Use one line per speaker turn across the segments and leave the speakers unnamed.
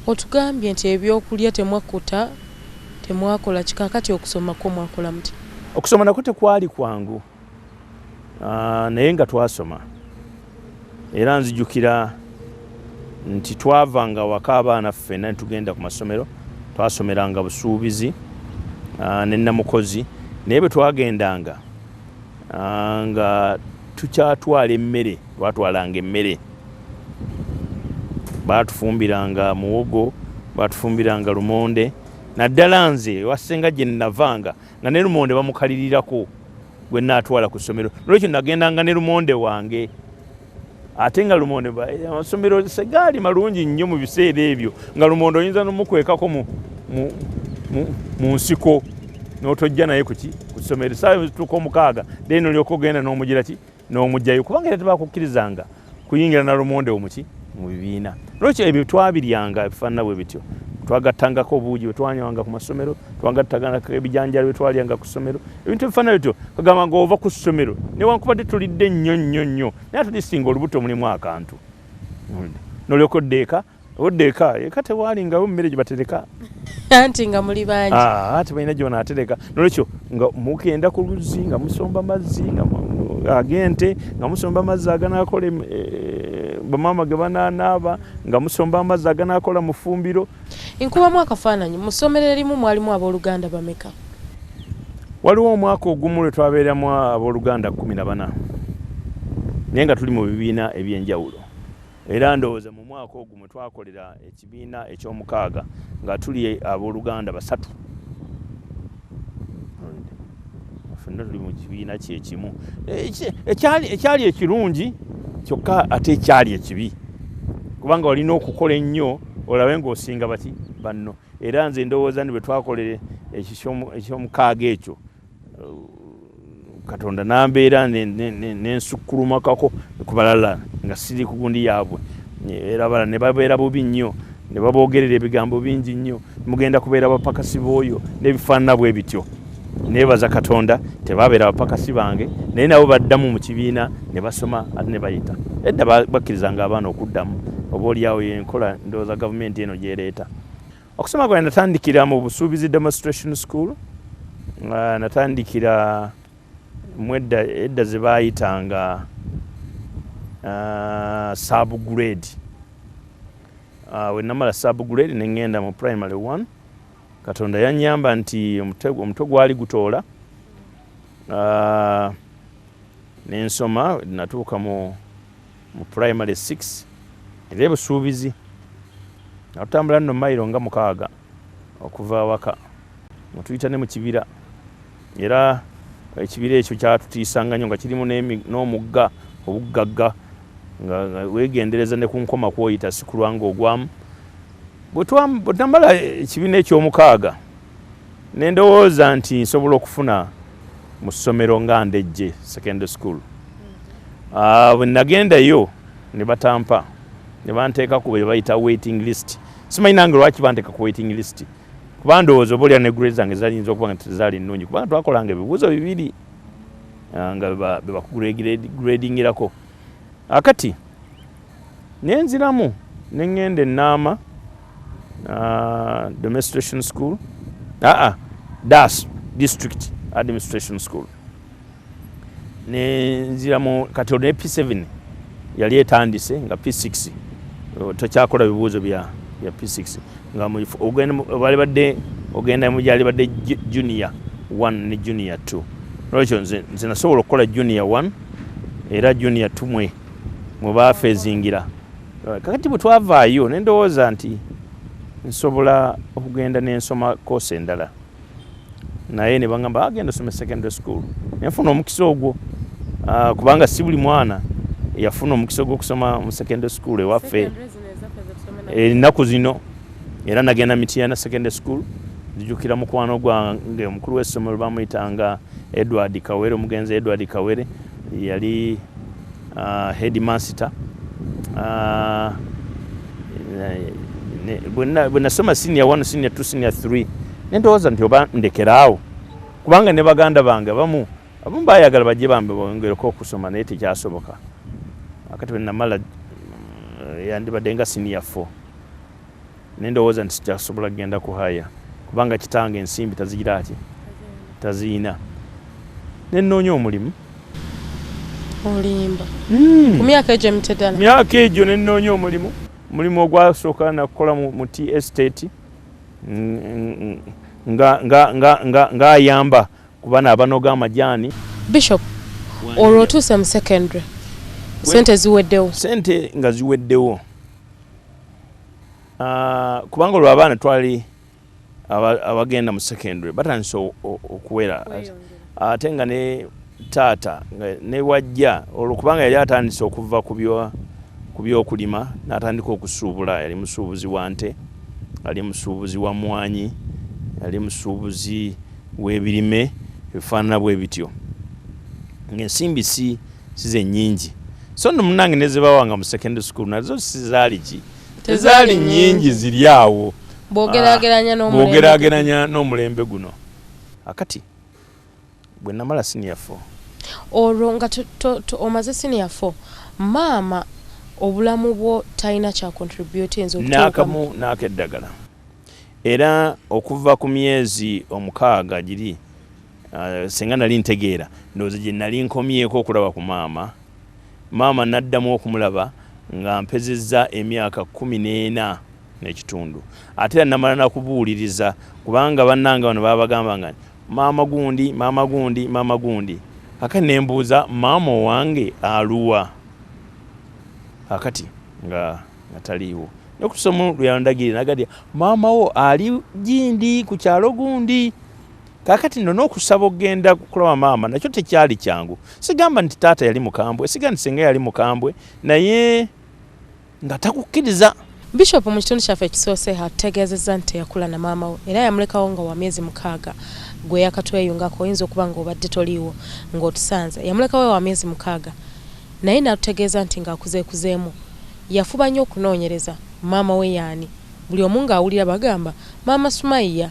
Otugambye nti ebyokulya temwakkuta, temwakola kikakati, okusoma kwo mwakola muti?
Okusoma nakwo tekwali kwangu, naye nga twasoma. Era nzijukira nti twavanga waka abaana ffenna ne tugenda ku masomero. Twasomeranga Busuubizi ne Namukozi, naye bwe twagendanga nga tukyatwala emmere, twatwalanga emmere. Baatufumbiranga muwogo, baatufumbiranga lumonde. Naddala nze ewasenga gye navanga nga ne lumonde bamukalirirako gwe naatwala ku ssomero. Nolwekyo nagendanga ne lumonde wange, ate nga lumonde, amasomero segaali malungi nnyo mu biseera ebyo, nga lumonde oyinza nomukwekako mu nsiko n'otojja naye kuki ku ssomero. Saawa zituuka 6, then olyoka ogenda n'omugira ki n'omugjayo, kubanga era tebakukkirizanga kuyingira na lumonde omuki mu bibiina. Nolwekyo ebyo twabiryanga ebifaanana bwe bityo. Twagattangako obuugi bwe twanywanga ku masomero, twagattangako ebijanjalo bye twalyanga ku ssomero, ebintu ebifaanana bityo. Kagamba ng'ova ku ssomero newankubadde tulidde nnyo nnyo nnyo, naye atulisinga olubuto mulimu akantu, nolyoka odda eka. Odda eka, eka tewalingawo mmere gye batereka.
Anti nga muli bangi.
Tebalina gye banaatereka. Nolwekyo nga mugenda ku luzzi nga musomba mazzi nga ag'ente, nga musomba amazzi aganaakola bamaama ge banaanaaba, nga musomba amazzi aganaakola mu ffumbiro.
Nkubamu akafaananyi, mu ssomero erimu mwalimu abooluganda bameka?
Waliwo omwaka ogumu lwe twabeeramu abooluganda 14, naye nga tuli mu bibiina ebyenjawulo. Era ndowooza mu mwaka ogwo mwe twakolera ekibiina ekyomukaaga nga tuli abooluganda 3, ffenna tuli mu kibiina kyekimu. Ekyali ekirungi kyokka ate ekyali ekibi, kubanga olina okukola ennyo olabe ng'osinga baki banno. Era nze ndowooza ni bwe twakolera ekyomukaaga ekyo, Katonda nambeera nensukulumakako ku balala nga siri ku gundi yaabwe. Era abalala ne babeera bubi nnyo, ne baboogerera ebigambo bingi nnyo, mugenda kubeera bapakasi b'oyo n'ebifaanana bwe bityo. Neebaza Katonda tebabeera bapakasi bange, naye nabo baddamu mu kibiina ne basoma ate ne bayita. Edda bakkirizanga abaana okuddamu, oba oliawo yenkola ndowooza gavumenti eno gy'ereeta. Okusoma kwange natandikira mu Busuubizi Demonstration School. Natandikira mu edda ze baayitanga sub grade. We namala sub grade ne ŋŋenda mu primary one. Katonda yannyamba nti omutwe gwali gutoola, ne nsoma natuuka mu primary six era ebusuubizi. Natutambula nno mayiro nga 6 okuva awaka, nga tuyita ne mu kibira, era ekibira ekyo kyatutiisanga nnyo nga kirimu n'omugga obuggagga, nga weegendereza ne ku nkoma kw'oyita si kulwa ng'ogwamu. Bwe namala ekibiina ekyomukaaga ne ndowooza nti nsobola okufuna mu ssomero nga Ndejje Secondary School. Bwe nagendayo ne batampa, ne banteeka ku bye bayita waiting list. Simanyi nange lwaki banteeka ku waiting list, kuba ndowooza oba olya ne grade zange zayinza okuba nga tezaali nnungi, kubanga twakolanga ebibuuzo 2 nga be bakugradingirako. Akati ne nziramu ne ŋŋenda Ennaama Demonstration School, aa DAS, District Administration School, ne nziramu. Kati olwo ne P7 yali etandise, nga P6 tokyakola bibuuzo bya P6, nga bali badde ogenda mu gyali badde junior 1 ne junior 2. Nolwekyo nze nasobola okukola junior 1 era junior 2 mwe bafeezingira. Kakati bwe twavaayo ne ndowooza nti nsobola okugenda n'ensoma course endala, naye ne baŋŋamba agenda osome secondary school. Nenfuna omukisa ogwo, kubanga si buli mwana yafuna omukisa ogw'okusoma mu secondary school ewaffe ennaku zino. Era nagenda Mityana Secondary School. Nzijukira mukwano gwange omukulu w'essomero bamuyitanga Edward Kawere, omugenzi Edward Kawere yali headmaster. Bwe nasoma senior 1, senior 2, senior 3, nendowooza nti oba ndekeraawo, kubanga ne baganda bange abamu bayagala bajje bambe bongereko okusoma, naye tekyasoboka. Akati bwe namala yandibadde nga senior 4. Nendowooza nti sikyasobola kugenda ku haya kubanga kitange ensimbi tazigira ki, taziina. Nenoonya omulimu.
Olimba. Ku myaka egyo emito ddala?
Myaka egyo nenoonya omulimu. Omulimu ogwasooka nakukola mu tea estate ng'ayamba ku bano abanoga amajaani.
Bishop, olwo otuuse mu secondary, sente ziweddewo?
Sente nga ziweddewo, kubanga olwo abaana twali abagenda mu secondary batandise okuwera, ate nga ne taata ne wajja olwo kubanga yali atandise okuva ku byokulima n'atandika okusuubula. Yali musuubuzi wa nte, yali musuubuzi wa mwanyi, yali musuubuzi w'ebirime ebifaanana bwe bityo, ng'ensimbi si ze nnyingi. So nno munnange ne ze bawanga mu secondary school nazo sizaali ki, tezaali nnyingi ziri awo
bw'ogeraageranya
n'omulembe guno. Akati bwe namala senior 4,
olwo nga omaze senior 4, maama obulamu bwo talina kya contributing?
N'akamu n'akeddagala. Era okuva ku myezi 6 giri, singa nali ntegeera, ndowooza gye nali nkomyeko okulaba ku maama. Maama naddamu okumulaba nga mpezezza emyaka 14 n'ekitundu. Ate era namala nakubuuliriza, kubanga bannange bano babagamba nga maama gundi, maama gundi, maama gundi. Kakati ne mbuuza maama owange aluwa? Kakati nga taliiwo. N'okutuusa lwe yandagirira n'agamba maama wo ali gindi ku kyalo gundi. Kakati nno n'okusaba okugenda kulaba maama nakyo tekyali kyangu. Sigamba nti taata yali mukambwe, sigamba nti senga yali mukambwe, naye nga takukkiriza.
Bishop mu kitundu kyaffe ekisoose atutegeezezza nti teyakula na maama we, era yamulekawo nga wa myezi 6. Gwe yakatweyungako oyinza okuba ng'obadde toliiwo ng'otusanze. Yamulekawo wa myezi 6, naye n'atutegeeza nti ng'akuzeekuzeemu yafuba nnyo okunoonyereza maama we yaani. Buli omu ng'awulira bagamba maama Sumaiya,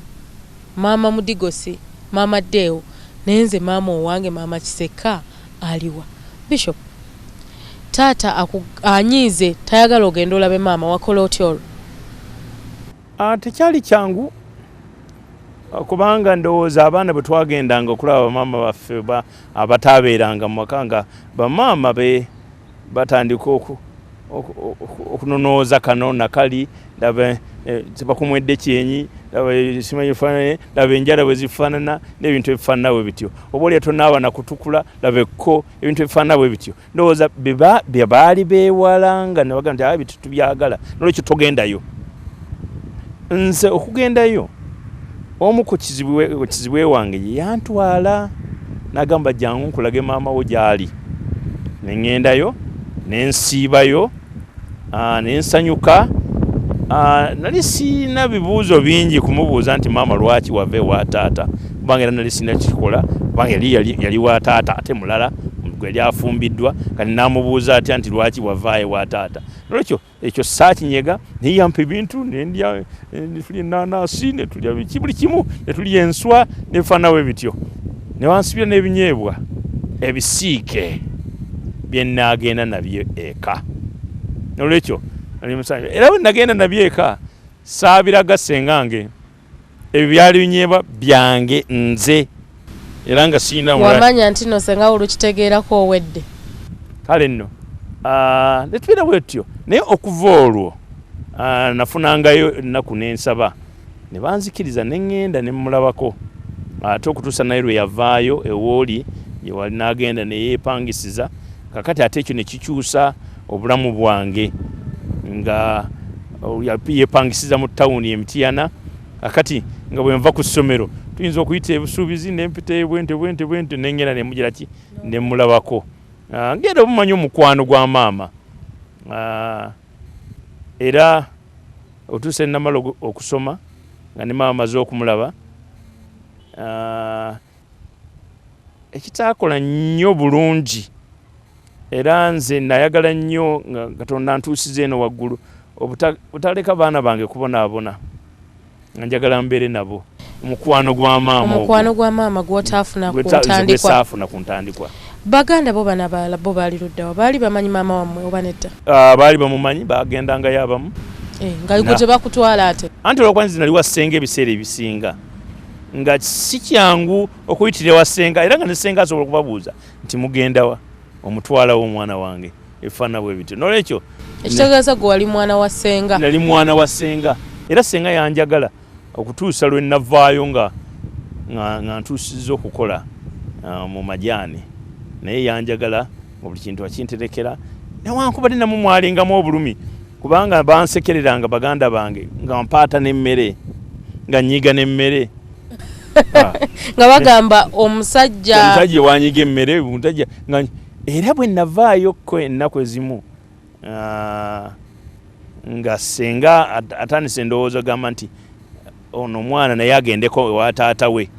maama Mudigosi, maama Deo, naye nze maama owange maama Kiseka aliwa? Bishop, taata anyiize, tayagala ogenda olabe maama, wakola otya olwo?
Tekyali kyangu, kubanga ndowooza abaana bwe twagendanga okulaba bamaama baffe abataabeeranga mu maka, nga bamaama be batandika okunonooza kano nakali, ndaba tebakumwedde kyenyi, ndaba simanyi bifaananye, ndaba enjala bwe zifaanana n'ebintu ebifaanana bwe bityo, oba olya tonaaba nakutukula, laba ekko, ebintu ebifaanana bwe bityo. Ndowooza bye baali beewalanga ne bagamba nti aa bitu tubyagala, nolwekyo togendayo. Nze okugendayo, omu ku kizibwe wange yantwala n'agamba jangu nkulage maama wo gy'ali. Ne ŋŋendayo ne nsiibayo, ne nsanyuka. Nali sirina bibuuzo bingi kumubuuza nti maama lwaki wava ewa taata, kubanga era nali sirina kikola, kubanga yali wa taata ate mulala gwe yali afumbiddwa. Kati n'amubuuza atya nti lwaki wavaayo ewa taata? Nolwekyo ekyo saakinyega, naye yampa ebintu nendya, netulya ennaanansi, netulya biki buli kimu, netulya enswa nebifaanana bwe bityo, ne bansibira n'ebinyeebwa ebisiike bye nnaagenda nabyo eka. Nolwekyo nali musanyu, era bwe nagenda nabyo eka saabiraga ssengange, ebyo byali binyeebwa byange nze, era nga sirina
wamanya nti no senga olukitegeerako owedde.
Kale nno netubeera bwe tutyo, naye okuva olwo nafunangayo ennaku n'ensaba ne banzikiriza ne ŋŋenda ne mmulabako, ate okutuusa naye lwe yavaayo ewooli gye wali n'agenda ne yeepangisiza. Kakati ate ekyo ne kikyusa obulamu bwange, nga yeepangisiza mu tawuni e Mityana. Kakati nga bwe nva ku ssomero tuyinza okuyita ebusuubizi ne mpita ebwente bwente bwente ne ŋŋenda ne mugira ki ne mmulabako. Ngenda obumanyi omukwano gwa maama, era otuuse namala okusoma nga ne maama amaze okumulaba. Ekitaakola nnyo bulungi, era nze nayagala nnyo nga Katonda ntuusiza eno waggulu obutaleka baana bange kubonaabona, nga njagala mbeere nabo. Omukwano gwa maama,
omukwano gwa maama gwotaafuna ku ntandikwa,
saafuna ku ntandikwa.
Baganda bo bano abalala bo baali luddawa? Baali bamanyi maama wammwe oba nedda?
Baali bamumanyi, bagendangayo abamu.
Nga gwe tebakutwala ate.
Anti olwokuba nze nali wa ssenga ebiseera ebisinga, nga si kyangu okuyitira ewa ssenga, era nga ne ssenga asobola okubabuuza nti mugendawa omutwalawo omwana wange, ebifaanana bwe bityo. Nolwekyo
ekitegeeza gwe wali mwana wa ssenga.
Nali mwana wa ssenga, era ssenga yanjagala okutuusa lwe navaayo nga ntuusizza okukola mu majaani, naye yanjagala nga buli kintu akinterekera, newankubadde namwe mwalingamu obulumi, kubanga bansekereranga baganda bange nga mpaata n'emmere, nga nyiga n'emmere.
Nga bagamba omusajja
omusajja wanyiga emmere, omusajja nga. Era bwe navaayokko ennaku ezimu, nga ssenga atandise endowooza gamba nti ono omwana naye agendeko ewa taata we.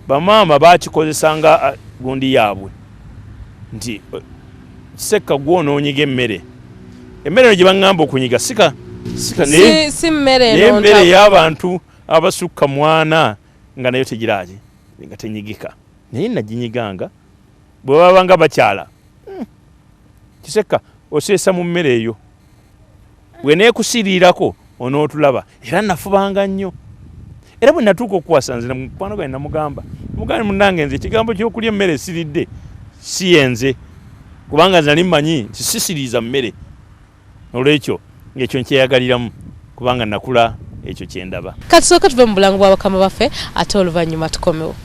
Bamaama bakikozesanga gundi yaabwe nti Kisekka gwe onoonyiga emmere, emmere eno gye baŋŋamba okunyiga sika sika, naye
si mmere
naye emmere ey'abantu abasukka mwana nga nayo tegiraki, nga tenyigika, naye naginyiganga bwe babanga bakyala. Kisekka oseesa mu mmere eyo, bwe neekusiriirako onootulaba. Era nafubanga nnyo, era bwe natuuka okuwasa nze mukwano gwange namugamba, muganda munnange, nze ekigambo ky'okulya emmere esiridde si yenze, kubanga nze nali mmanyi nti sisiriiza mmere, olwekyo ng'ekyo nkyeyagaliramu kubanga nakula ekyo kyendaba.
Katusooke tuve mu bulango bwa bakama baffe, ate oluvannyuma tukomewo.